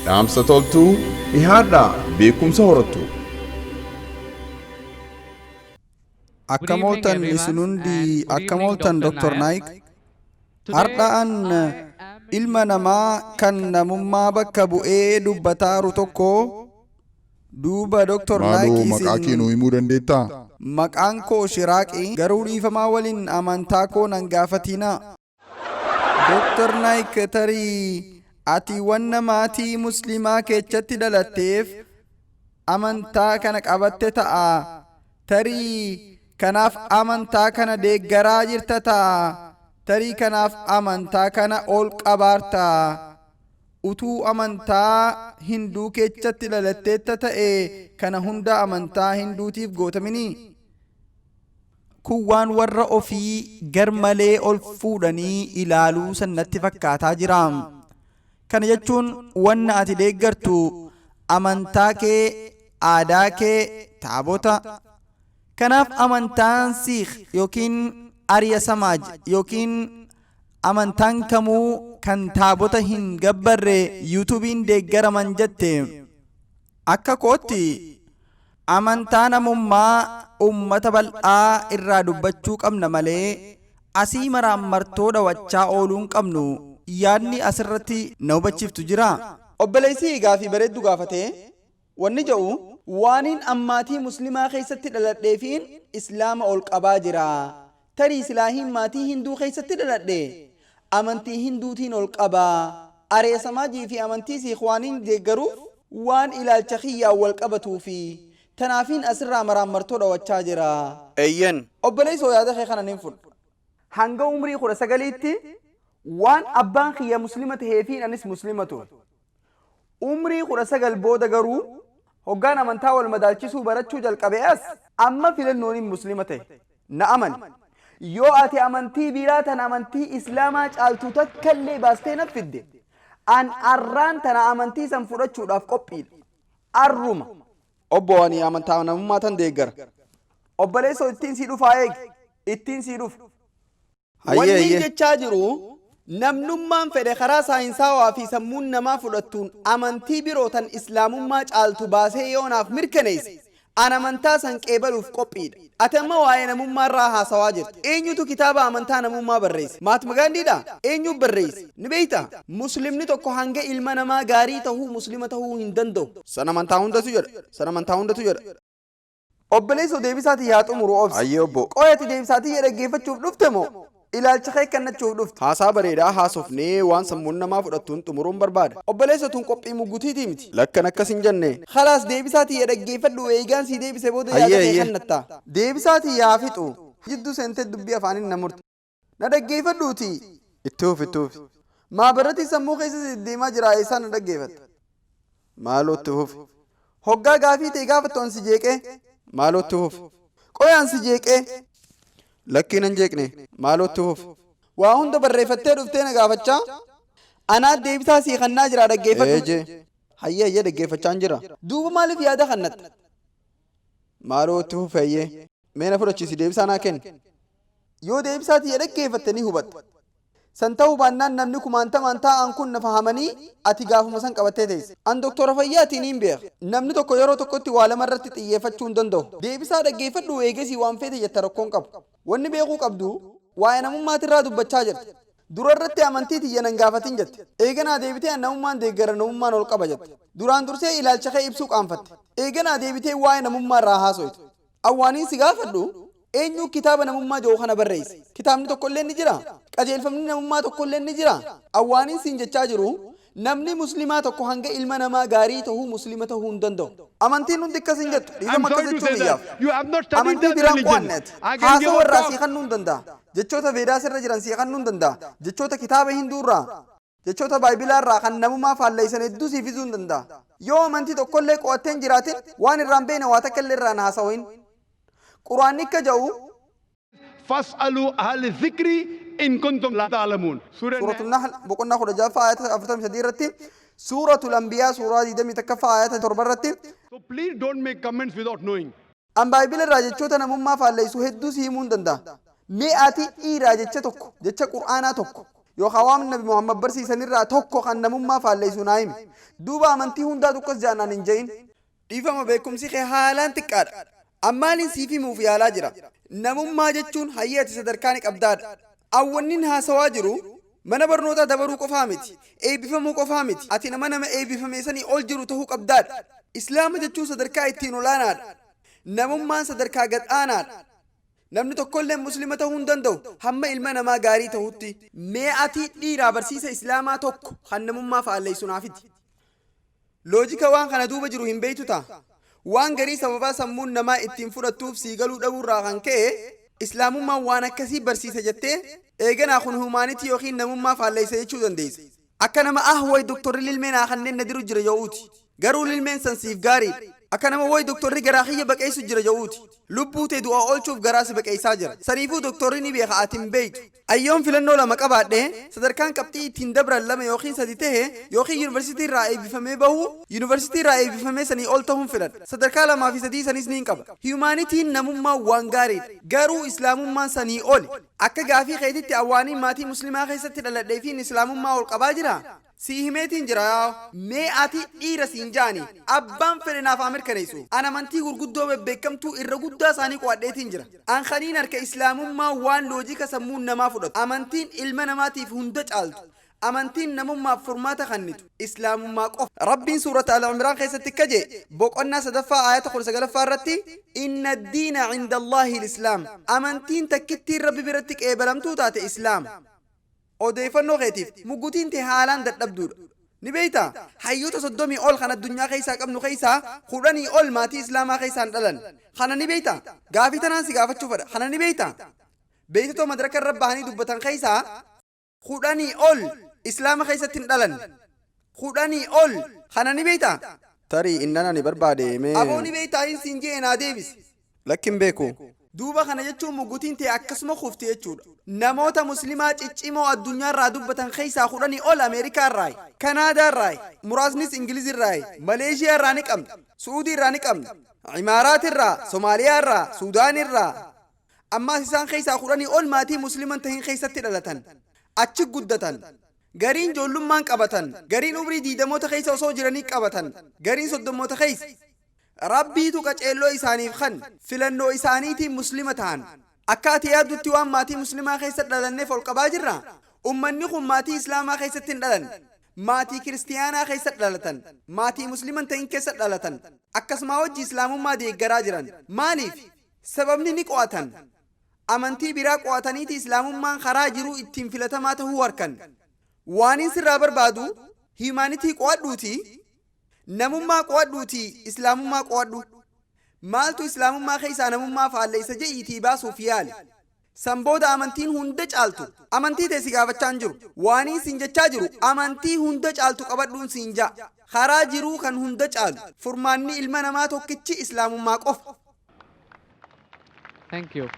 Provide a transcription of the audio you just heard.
Dhaamsa toltuu dhihaadhaa beekumsa horattu. Good Akkam evening, ooltan isin everyone, hundi and good akkam evening, ooltan Dr. Dr. Nayak. Naik. Today, Har'aan I am ilma namaa kan namummaa bakka bu'ee dubbataaru tokko duuba Dr. Naik Maaloo maqaa kee isin nuu himuu dandeettaa? maqaan koo Shiraaqi garuu dhiifamaa waliin amantaa koo nan gaafatinaa. Dr. Naik tarii ati wanna maatii musliimaa keechatti dhalatteef amantaa kana qabatte ta'a. Tarii kanaaf amantaa kana deeggaraa jirta ta'a. Tarii kanaaf amantaa kana ol qabaarta. Utuu amantaa hinduu keechatti dhalatteetta ta'e kana hunda amantaa hinduutiif gootamini. Kun waan warra ofii gar malee ol fuudhanii ilaaluu sannatti fakkaataa jira. Kana jechuun wanna ati deeggartu amantaa kee, aadaa kee, taabota. Kanaaf amantaan Siikh yookiin Arya Samaaj yookiin amantaan kamuu kan taabota hin gabbarre yuutuubiin deeggaraman jette. Akka kootti amantaa namummaa ummata bal'aa irraa dubbachuu qabna malee asii maraammartoo dhawachaa ooluu hin qabnu. Yaadni asirratti na hubachiiftu jiraa? Obboleessi gaafii bareeddu gaafate. Wanni ja'u waaniin an maatii muslimaa keessatti dhaladheefiin islaama ol qabaa jira. Tarii silaahiin maatii hinduu keessatti dhaladhe amantii hinduutiin ol qaba. Arya Samaajii fi amantii Siikh waaniin deeggaruuf waan ilaalcha kiyyaan wal qabatuufi. Tanaafiin asirraa maraammartoo dhawachaa jira. Eeyyen. Obboleessoo yaada kee kana nin fudha. Hanga umrii 19tti waan abbaan kiyya muslima taheefiin anis muslima ture. Umrii 19 booda garuu hoggaan amantaa wal madaalchisuu barachuu jalqabe as amma filannoonin muslima tahe. Na amani. Yoo ati amantii biraa tan amantii Islaamaa caaltu takkallee baastee naf fidde, an arraan tana amantii san fudhachuudhaaf qophiidha. Arruma. Obbo ani amantaa namummaa tan deeggara. Obboleessoo ittiin sii dhufaa eegi. Ittiin sii dhufa. Hayyee Wannin hayyee. jechaa jiru namnummaan fedhe karaa saayinsaawaa fi sammuun namaa fudhattuun amantii biroo tan islaamummaa caaltu baasee yoo naaf mirkaneesse an amantaa san qeebaluuf qophiidha. Ati amma waa'ee namummaa irraa haasawaa jirta. Eenyutu kitaaba amantaa namummaa barreesse? Mahatma Gaandiidhaa? Eenyuu barreesse? Ni beektaa? Muslimni tokko hanga ilma namaa gaarii tahuu muslima tahuu hin danda'u. San amantaa hundatu jedha. San amantaa hundatu jedha. Obboleessoo deebisaa tiyya haa xumuru obsi. Hayyee obbo. Qoy ati deebisaa tiyya dhaggeeffachuuf dhufte moo ilaalcha kee kennachuuf dhufte? Haasaa bareedaa haasofnee waan sammuun namaa fudhattuun xumuruun barbaada. Obboleessoo tun qophii muggutiitii miti. Lakki an akkas hin jenne. Khalaas deebisaa tiyya dhaggeeffadhu eegaan sii deebise booda yaada Hayyee kee hayyee. kennatta. Deebisaa tiyya haa fixu. Jidduu seentee dubbii afaaniin na murte. Na dhaggeeffadhuutii. Itti fufi itti fufi. Maabaratii sammuu keessa si deddeemaa jiraa eessaa na dhaggeeffatta? Maaloo itti fufi. Hoggaa gaafii tee gaafattu an si jeeqee? Maaloo itti fufi. Qoy an si jeeqee? Lakkii nan jeeqne. Maaloo itti fufi. Waa hunda barreeffattee dhuftee na gaafachaa? Anaa deebisaa sii kannaa jiraa dhaggeeffadhu. Eejee. Hayyee hayyee dhaggeeffachaan jira. Duuba maaliif yaada kannatta? Maaloo itti fufi hayyee. Mee na fudhachiisi deebisaa naa kenni. Yoo deebisaa tiyya dhaggeeffatte ni hubatta. San ta'uu baannaan namni kumaantamaan taa'an kun na fahamanii ati gaafuma san qabattee teessa. An doktora fayyaatii niin beeka. Namni tokko yeroo tokkotti waa lama irratti xiyyeeffachuu hin danda'u. Deebisaa dhaggeeffadhuu eegasii waan feete jetta rakkoon qabu. Wanni beekuu qabdu waa'ee namummaatirraa dubbachaa jirta. Dura irratti amantii tiyya nan gaafatin jette. Eeganaa deebitee an namummaan deeggara namummaan ol qaba jette. Duraan dursee ilaalcha kee ibsuu qaanfatte. Eeganaa deebitee waa'ee namummaa irraa haasoyte. An waaniin si gaafadhu, eenyuu kitaaba namummaa ja'u kana barreeyse? Kitaabni tokkolleen ni jiraa? Qajeelfamni namummaa tokkolleen ni jiraa? An waaniin siin jechaa jiru, namni muslimaa tokko hanga ilma namaa gaarii tahuu muslima tahuu hin danda'u. Amantiin hundi akkas hin jettu. I'm Dhiifama akkas sorry to jechuu say kiyyaaf. that. You have not studied Amantii that biraan religion. qo'anne ati. I can give Haasawa a irraa sii talk. kannuun danda'a. Jechoota Veedaas irra jiran sii kannuun danda'a. Jechoota kitaaba Hinduu irraa, jechoota Baayibilaa irraa kan namummaa faalleessan hedduu sii fiduun danda'a. Yoo amantii tokkollee qo'attee hin jiraatin, waan irraa hin beekne waa takka illee irraa hin haasawin. Qur'aanni akka ja'u. Fas'aluu ahla zikri in kuntum laa ta'lamuun. Surah Suuratul Nahl boqonnaa 16ffaa aayata 43 irratti, Suuratul Anbiyaa suuraa 21ffaa aayata 7 irratti. So please don't make comments without knowing. An Baayibila irraa jechoota namummaa faalleessu hedduu sii himuun danda'a. Mee ati dhiiraa jecha tokko, jecha Qur'aanaa tokko, Yookaan waan Nabi Muhammad barsiisanirraa tokko kan namummaa faalleessu naa himi. Duuba amantii hundaatu akkas jaanaan hin je'in. Dhiifama, beekumsi kee haalaan xiqqaadha. Ammaaliin siif himuuf yaalaa jira. Namummaa jechuun hayyee ati sadarkaa ni qabdaadha. Awwannin haasawaa jiru mana barnootaa dabaruu qofaa miti. Eebbifamuu qofaa miti. Ati nama eebbifame sanii ol jiru ta'uu qabdaadha. Islaama jechuun sadarkaa ittiin olaanaadha. Namummaan sadarkaa gad aanaadha. Namni tokkollee Muslima ta'uu hin danda'u hamma ilma namaa gaarii ta'utti. Mee ati dhiiraa barsiisa Islaamaa tokko kan namummaa faalleessu naafiti. Loojika waan kana duuba jiru hin beektu ta'a. Waan garii sababaa sammuun namaa ittiin fudhattuuf sii galuu dhabuurraa kan ka'e Islaamummaan waan akkasii barsiisa jettee eeganaa kun humanity yookiin namummaa faalleessa jechuu dandeessa. Akka nama "Ah, way, doktorri lilmee naa kanneen na diru jira" jedhuuti. Garuu lilmeen san siif gaariidha. Akka nama "Way, doktorri garaa kiyya baqeessu jira" jedhuuti. Lubbuu tee du'a oolchuuf garaa si baqeessaa jira. Saniifuu doktorri ni beeka, ati hin beektu. Ayyoon filannoo lama qabaadhe, sadarkaan qabxii ittiin dabran lama yookiin sadi ta'e yookiin yuunivarsiitii irraa eebbifamee bahu, yuunivarsiitii irraa eebbifamee sanii ol ta'uun filadha. Sadarkaa lamaa fi sadii sanis ni qaba. Humanityn namummaa waan gaariidha. Garuu Islaamummaan sanii oli. Akka gaafii keetitti awwaaniin maatii Muslimaa keessatti dhaladhee fi Islaamummaa ol qabaa jira. Sii himeetiin jira. Mee ati dhiira siin jaani, abbaan fedhe naaf haa mirkaneessu. An amantii gurguddoo bebbeekamtuu irra guddaa isaanii qo'adheetiin jira. An kaniin harka Islaamummaa waan loojika sammuun namaa fudhatu. Amantiin ilma namaatiif hunda caaltu. Amantiin namummaaf furmaata kennitu Islaamummaa qofa. Rabbiin Suurata Al-Imraan keessatti akka jee, boqonnaa sadaffaa aayata 19ffaa irratti, "إن الدين عند الله الإسلام." Amantiin takkittiin Rabbi biratti qeebalamtuu taate Islaam. Odeeffannoo keetiif, muggutiin tee haalaan dadhabduudha. Ni beeytaa? Hayyoota 30 ol kan addunyaa keessaa qabnu keessaa 10 ol maatii Islaamaa keessaan dhalan. Kana ni beeytaa? Gaafii tanaan si gaafachuu fedha. Kana ni beeytaa? Beektota madaraka irra bahanii dubbatan keessaa 10 ol Islaama keessatti hin dhalan. 10 ol. Kana ni beeytaa? Tarii innan ani barbaade mee. Aboo, ni beeytaa hin siin jee, naa deebisi. Lakkin beeku. Duuba kana jechuun muggutiin ta'e akkasuma kufti jechuudha. Namoota Muslimaa ciccimoo addunyaarraa dubbatan keessaa 10 ol Ameerikaa irraayi, Kanaadaa irraayi, muraasnis Ingiliz irraayi, Maleeshiyaa irraa ni qabna, Suudii irraa ni qabna, Imaaraat irraa, Somaaliyaa irraa, Suudaan irraa. Ammaas isaan keessaa 10 ol maatii Musliman tahin keessatti dhalatan. Achi guddatan. Gariin ijoollummaan qabatan, gariin umrii 20moota keessa osoo jiranii qabatan, gariin 30moota keessa. Rabbiitu qaceelloo isaaniif kan filannoo isaaniitiin Muslima ta'an. Akka ati yaaddutti waan maatii Muslimaa keessa dhalanneef ol qabaa jirra. Ummanni kun maatii Islaamaa keessatti hin dhalanne. Maatii Kiristiyaanaa keessa dhalatan. Maatii Musliman ta'in keessa dhalatan. Akkasuma wajji Islaamummaa deeggaraa jiran. Maaliif? Sababni ni qo'atan. Amantii biraa qo'ataniiti Islaamummaan karaa jiruu ittiin filatamaa ta'uu harkan. Waanin sirraa barbaadu, humanity qo'adhuuti, namummaa qo'adhuuti, Islaamummaa qo'adhu. Maaltu Islaamummaa keessaa namummaa faalleessa je'iitii baasuuf yaali. San booda amantiin hunda caaltu, amantii ta'e si gaafachaa hin jiru. Waaniin siin jechaa jiru, amantii hunda caaltu qabadhuun siin ja'a. Karaa jiruu kan hunda caalu, furmaanni ilma namaa tokkichi Islaamummaa qofa. Thank you.